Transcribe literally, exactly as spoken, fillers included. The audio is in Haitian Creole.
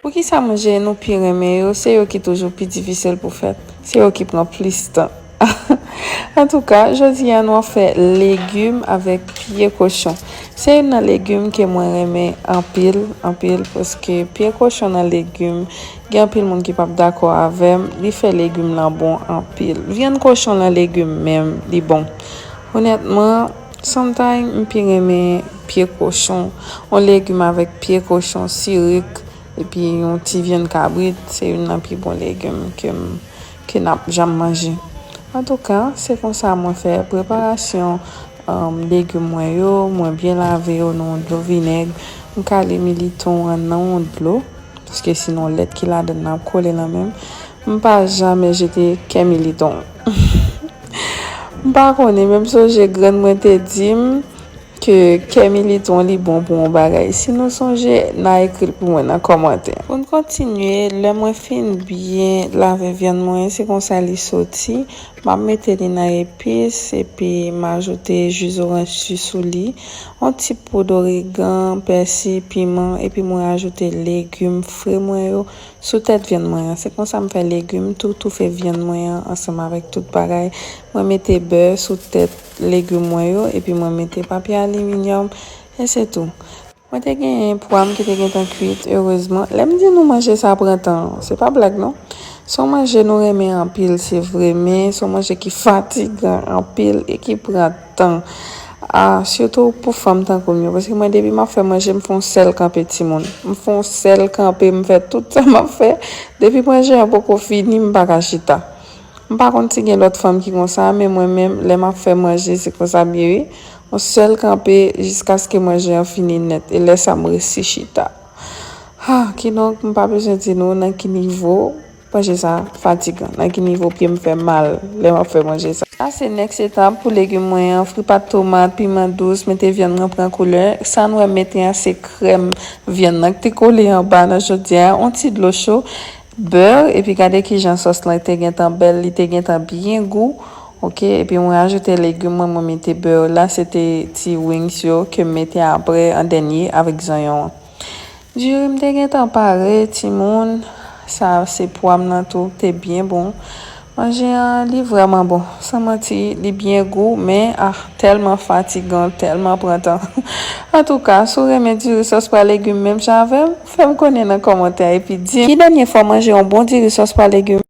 Poukisa manje nou pi renmen yo, se yo ki toujou pi difisil pou fèt, se yo ki pran plis tan. Antouka, jodi a nou ap fè legim avèk pye kochon. Se youn nan legim ke mwen renmen anpil, anpil, paske pye kochon nan legim, gen anpil moun ki p ap dakò avè m, li fè legim lan bon anpil. Vyann kochon lan legim menm, li bon. Onètman, sometimes m pi renmen pye kochon, yon legim avèk pye kochon, sirik, epi yon ti vyann kabrit, se youn nan pi bon legim ke m, ke n ap janm manje. Antouka, se konsa mwen fè preparasyon, um, legim mwen yo, mwen byen lave yo nan yon dlo vinèg, m kale militon an nan yon dlo, paske sinon lèt ki ladan nan ap kole nan men m. M pa janmen jete kè militon. M pa konnen, men m sonje grann mwen te di m ke kè militon li bon pou yon bagay. Si nou sonje, n a ekri l pou mwen nan kòmantè. Pou n kontinye, lè mwen fin byen lave vyann mwen, se konsa li soti. M ap mete li nan epis, epi m ajoute ji zoranj si sou li, yon ti poud oregan, pèsi, piman, epi mwen ajoute legim fre mwen yo sou tèt vyann mwen an. Se konsa m fè legim tou, toufe vyann mwen an ansanm avèk tout bagay. Mwen mete bè sou tèt legim mwen yo, epi mwen mete papye aliminyòm, e se tou. Mwen te genyen pwa m ki te gentan kwit, erezman. Lè m di nou manje sa pran tan, se pa blag non. Se yon manje nou renmen anpil, se vre, men se yon manje ki fatigan anpil e ki pran tan. Ah, sitou pou fanm tankou m yo, paske mwen depi m ap fè manje, m fè yon sèl kanpe timoun. M fè yon sèl kanpe, m fè tout sa m ap fè. Depi manje an poko fini, m pa ka chita. M pa konn si gen lòt fanm ki konsa, men mwen menm, lè m ap fè manje, se konsa m ye wi. Yon sèl kanpe jiskaske manje an fini nèt, e lè sa m resi chita. Ha, kidonk, m pa bezwen di nou nan ki nivo manje sa fatigan, nan ki nivo pye m fè mal lè m ap fè manje sa. Sa se next etap pou legim mwen an, fri pat tomat, piman dous, mete vyann nan pran koulè. Sa nou wè m mete an se krèm vyann nan ki te kole anba nan chòdyè a, yon ti dlo cho, bè, epi gade kijan sòs lan te gentan bèl, li te gentan byen gou. Oke, epi mwen ajoute legim mwen, mwen mete bè la, se te ti wings yo ke m mete apre an dènye avèk zonyon an. Diri m te gentan pare, timoun. Sa se pwa m nan tou, te byen bon. Manje an, li vrèman bon. San manti, li byen gou, men, ah, tèlman fatigan, tèlman pran tan. Antouka, si w renmen diri sòs pwa legim menm jan avè m, fè m konnen nan kòmantè epi di m ki dènye fwa w manje yon bon diri sòs pwa legim.